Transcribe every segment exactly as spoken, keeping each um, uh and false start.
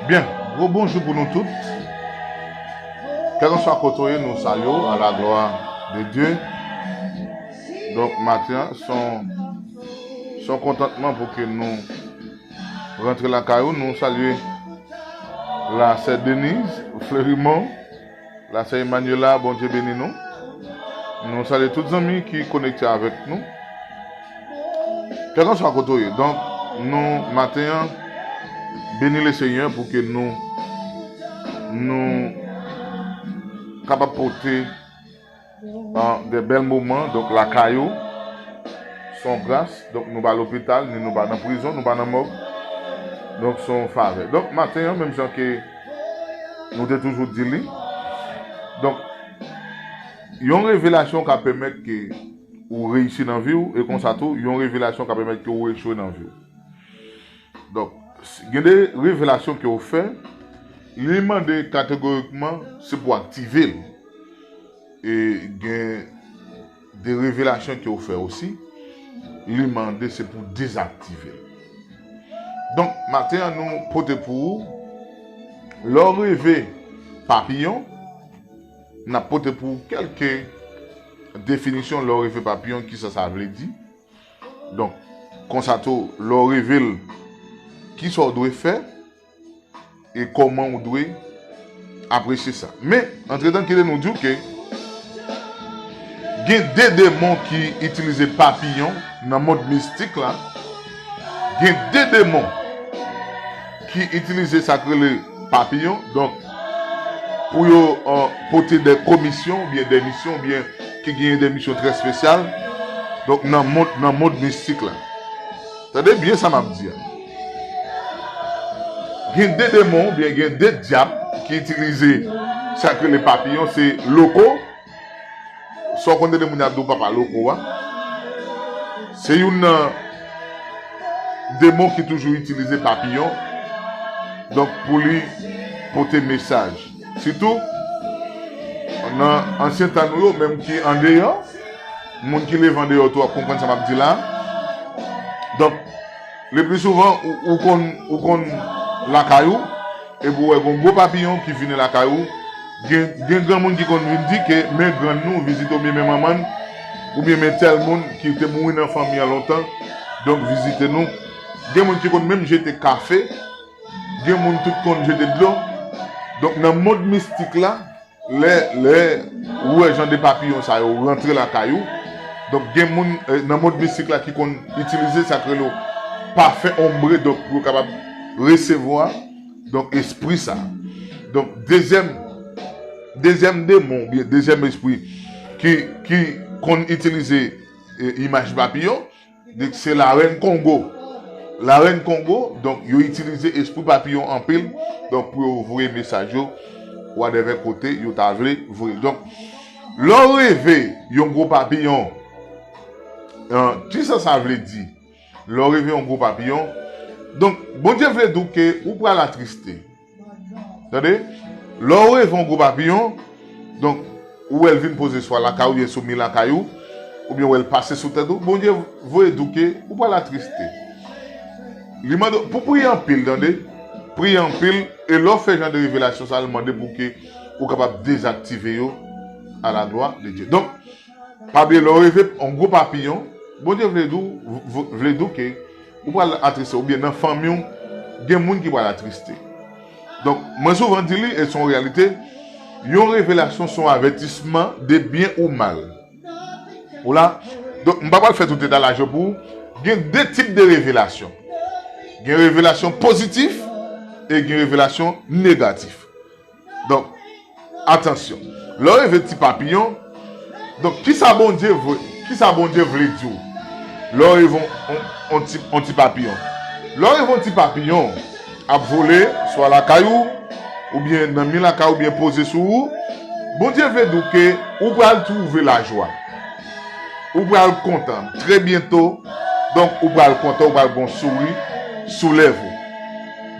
Byen, gwo bonjou pou nou tout. Kèlkanswa kote w ye, nou salye w à la gloire de Dieu. Donk, maten an, se yon, se yon kontantman pou ke nou rantre lakay ou. Nou salye la sè Denise Fleurimont, la sè Emmanuela, Bondye beni nou. Nou salye tout zanmi ki konekte avèk nou. Kèlkanswa kote w ye. Donk, nou, maten an, beni le Senyè pou ke nou, nou kapab pote, an, de bèl moman, donk, lakay ou, se yon gras, donk, nou pa lopital, ni nou pa nan prizon, nou pa nan mòg, donk, se yon favè. Donk, maten an, menm jan ke nou te toujou di li, donk, yon revelasyon ka pèmèt ke ou reyisi nan vi w, e konsa tou, yon revelasyon ka pèmèt ke ou echwe nan vi w. Donk, s- gen de revelasyon ke w fè, li mande kategorikman se pou aktive l. E gen de revelasyon ke w fè osi, li mande se pou dezaktive l. Donk, maten an, nou pote pou ou, lè w reve papiyon, n ap pote pou ou kèlke definisyon lè w reve papiyon, kisa sa vle di. Donk, konsa tou, lè w reve l, kisa w dwe fè e kòman w dwe apresye sa. Men, antretan, kite nou di w ke gen de demon ki itilize papiyon nan mond mistik la. Gen de demon ki itilize sa k rele papiyon. Donk, pou yo, euh, pote de komisyon oubyen de misyon oubyen ki genyen de misyon trè espesyal. Donk, nan mond, nan mond mistik la. Tande byen sa m ap di a. Gen de demon oubyen gen de dyab ki itilize sa k rele papiyon, se loko. Sa w konn tande moun ap di w papa loko a. Se youn nan demon ki toujou itilize papiyon. Donk, pou li pote mesaj. Sitou, nan ansyen tan nou yo, menm ki andeyò, moun ki leve andeyò tou ap konprann sa m ap di la. Donk, le pli souvan, ou, ou konn, ou konn lakay ou, epi w wè gon gwo papiyon ki vini lakay ou. Gen, gen granmoun ki konn vin di ke men grann nou vizite oubyen men manman n, oubyen men tèl moun ki te mouri nan fanmi an lontan, donk vizite nou. Gen moun ki konn menm jete kafe, gen moun tout konn jete dlo. Donk, nan mond mistik la, lè, lè ou wè jan de papiyon sa yo rantre lakay ou, donk, gen moun, eh, nan mond mistik la ki konn itilize sa k rele pafen ombre, donk, pou yo kapab resevwa, donk, espri sa. Donk, dezyèm, dezyèm demon, oubyen dezyèm espri ki, ki konn itilize, eh, imaj papiyon, Donk, se larèn Kongo. Larèn Kongo, donk, yo itilize espri papiyon anpil, donk, pou yo voye mesaj yo, whatever kote yo ta vle voye l. Donk, lè w reve yon gwo papiyon, an, kisa sa vle di? Lè w reve yon gwo papiyon, donk, Bondye vle di w ke ou pral atriste. Tande? Lè w reve yon gwo papiyon, donk, ou wè l vin poze swa lakay ou, oubyen sou mi lakay ou, oubyen w wè l pase sou tèt ou, Bondye voye di w ke ou pral atriste. Li mande w pou priye anpil, tande? Priye anpil, e lè w fè jan de revelasyon sa, l mande pou ke ou kapab dezaktive yo à la gloire de Dieu. Donk, pa bliye, lè w reve yon gwo papiyon, Bondye vle di w, v- vle di w ke ou pral atriste, oubyen nan fanmi w, gen moun ki pral atriste. Donk, mwen souvan di li, e se yon reyalite, yon revelasyon se yon avètisman de byen ou mal. Ou la? Donk, m pa pral fè tout etalaj yo pou ou. Gen de tip de revelasyon. Gen revelasyon pozitif e gen revelasyon negatif. Donk, atansyon. Lè w reve ti papiyon, donk, kisa Bondye vle, kisa Bondye vle di w? Lè w reve on, on, on ti, on ti papiyon. Lè w reve on ti papiyon ap vole, swa lakay ou, oubyen nan mi lakay ou, oubyen poze sou ou, Bondye vle di w ke ou pral twouve lajwa. Ou pral kontan. Trè byento, donk, ou pral kontan, ou pral gon souri sou lèv ou.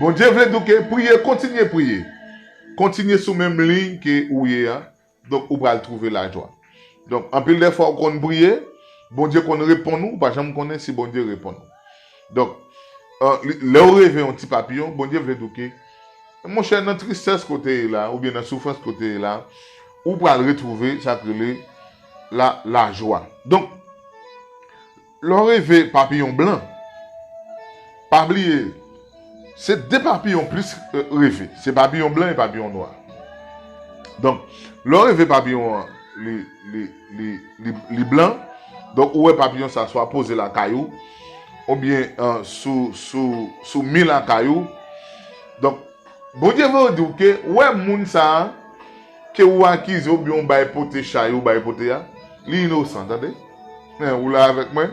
Bondye vle di w ke priye, kontinye priye. Kontinye sou menm liy ke ou ye a. Donk, ou pral twouve lajwa. Donk, anpil de fwa ou konn priye, Bondye konn reponn ou, ou pa janm konnen si Bondye reponn ou. Donk, an, li- lè w reve yon ti papiyon, Bondye vle di w ke Monchè, nan tristès kote ye la, oubyen nan soufrans kote ye la, ou pral retwouve sa k rele la, lajwa. Donk, lè w reve papiyon blan, pa bliye, se de papiyon plis, eh, reve. Se papiyon blan e papiyon nwa. Donk, lè w reve papiyon an, li, li, li, li, li blan, donk ou wè papiyon sa swa poze lakay ou, oubyen, eh, sou, sou, sou mi lakay ou. Donk, Bondye vle di w ke, ou wè moun sa a, ke ou akize oubyen ou bay pote chay ou bay pote a, li inosan, tande? Hein, ou la avèk mwen?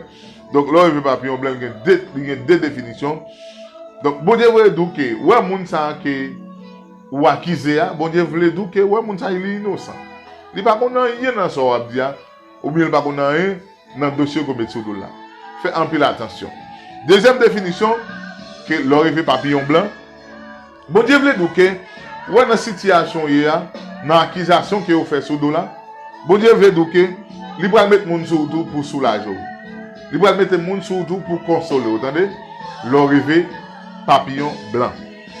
Donk, lè w reve papiyon blan, li gen de, li gen de definisyon. Donk, Bondye vle di w ke, ou wè moun sa a ke ou akize a, Bondye vle di w ke, ou wè moun sa a, li inosan. Li pa konn anyen nan sa w ap di a, oubyen li pa konn anyen nan dosye ke w met sou do l la. Fè anpil atansyon. Dezyèm definisyon, ke lè w reve papiyon blan, Bondye vle di w ke, ou wè nan sitiyasyon w ye a, nan akizasyon ke yo fè sou do w la, Bondye vle di w ke li pral met moun sou ou tou pou soulaje w. Li pral mete moun sou ou tou pou konsole w, tande? Lè w reve papiyon blan.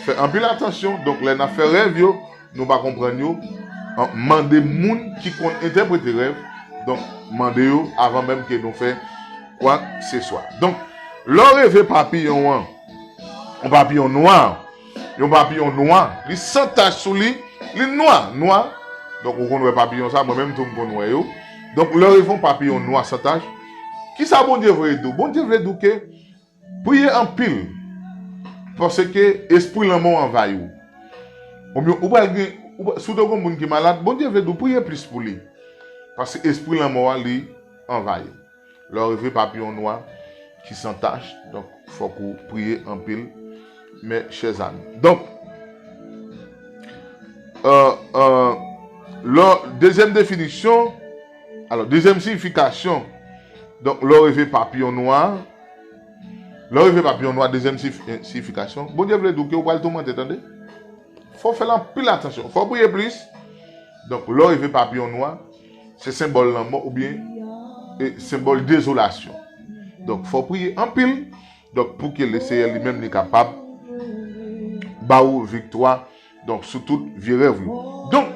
Fè anpil atansyon, donk lè n ap fè rèv yo, nou pa konprann yo, an, mande moun ki konn entèprete rèv, donk, mande yo avan menm ke nou fè kwakeseswa. Donk, lè w reve papiyon an, yon papiyon nwa, yon papiyon nwa, li san tach sou li, li nwa, nwa. Donk, ou konn wè papiyon sa, mwen menm tou m konn wè yo. Donk, lè w reve yon papiyon nwa san tach, kisa Bondye vle di w? Bondye vle di w ke priye anpil, paske espri lanmò anvayi w. Oubyen, ou pral gen, ou, si w te gon moun ki malad, Bondye vle di w priye plis pou li, paske espri lanmò a, li anvayi l. Lè w reve papiyon nwa ki san tach, donk, fòk ou priye anpil, mes chers amis. Donk, euh, euh, lè, dezyèm definisyon, alò, dezyèm siyifikasyon, donk, lè w reve papiyon nwa, lè w reve papiyon nwa, dezyèm sif-, eh, siyifikasyon, Bondye vle di w ke w pral toumante, tande? Fò w fè l anpil atansyon. Fò w priye plis. Donk, lè w reve papiyon nwa, se senbòl lanmò oubyen, eh, senbòl dezolasyon. Donk, fò w priye anpil. Donk, pou ke Leseyè li menm li kapab ba ou viktwa, donk, sou tout vye rèv ou yo. Donk,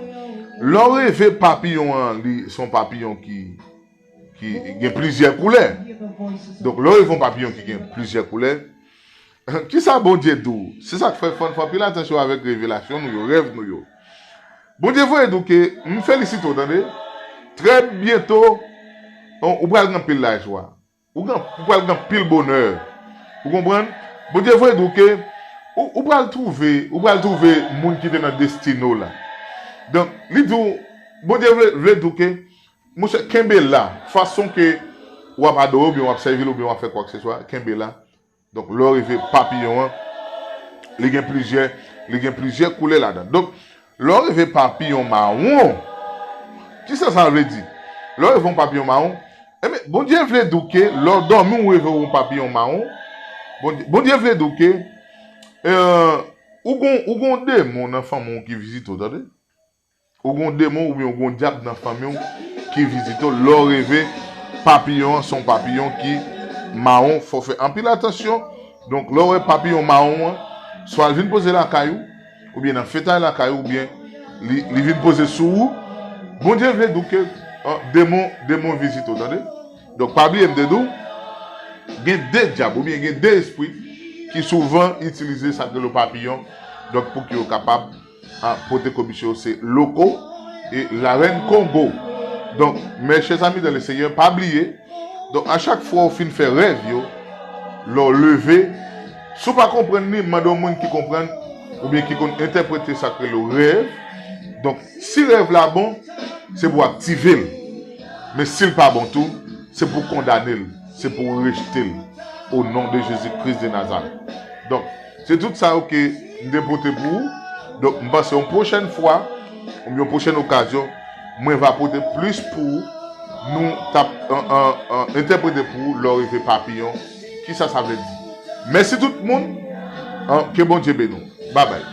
lè w reve papiyon an, li se yon papiyon ki ki gen plizyè koulè. Donk, lè w reve yon papiyon ki gen plizyè koulè, kisa Bondye di w? Se sa k fè fò n fè anpil atansyon avèk revelasyon nou yo, rèv nou yo. Bondye voye di w ke, m felisite w, tande? Trè byento, ou, ou pral gen anpil lajwa. Ou gen, ou pral gen anpil bonè. Ou konprann? Bondye voye di w ke ou, ou pral twouve, ou pral twouve moun ki te nan destine w la. Donk, li di w, Bondye vle, vle di w ke Monchè, kenbe la. Fason ke w ap adore oubyen w ap sèvi l oubyen w ap fè kwakseswa, kenbe la. Donk, lè w reve papiyon an, li gen plizyè, li gen plizyè koulè ladan. Donk, lè w reve papiyon mawon, kisa sa vle di? Lè w reve yon papiyon mawon, ebyen, Bondye vle di w ke lè w dòmi w reve yon papiyon mawon, Bondye, Bondye vle di w ke, euh, ou gon, ou gon demon nan fanmi w ki vizite w, tande? Ou gon demon oubyen ou gon dyab nan fanmi w ki vizite w. Lè w reve papiyon an, se yon papiyon ki mawon, fò w fè anpil atansyon. Donk, lè w wè papiyon mawon an, swa l vin poze lakay ou, oubyen nan fetay lakay ou, oubyen li, li vin poze sou ou, Bondye vle di w ke, ah, demon, demon vizite w, tande? Donk, pa bliye m te di w, gen de dyab oubyen gen de espri ki souvan itilize sa k rele papiyon, donk, pou ke yo kapab a, pote komisyon se Loko e Larèn Kongo. Donk, mes chers amis dans le Seigneur, pa bliye, donk, a chak fwa w fin fè rèv yo, lè w leve, si w pa konprann li, mande yon moun ki konprann oubyen ki konn entèprete sa k rele rèv. Donk, si rèv la bon, se pou w aktive l. Men si l pa bon tou, se pou w kondane l, se pou w rejte l. O non de Jezi Kris de Nazarèt. Donk, se tout sa yo ke m te pote pou ou. Donk, m panse yon pwochèn fwa, oubyen yon pwochèn okazyon, mwen va pote plis pou ou. Nou t ap, an, an, an, entèprete pou ou lè w reve papiyon. Kisa sa vle di? Mèsi tout moun. An, ke Bondye beni w. Babay.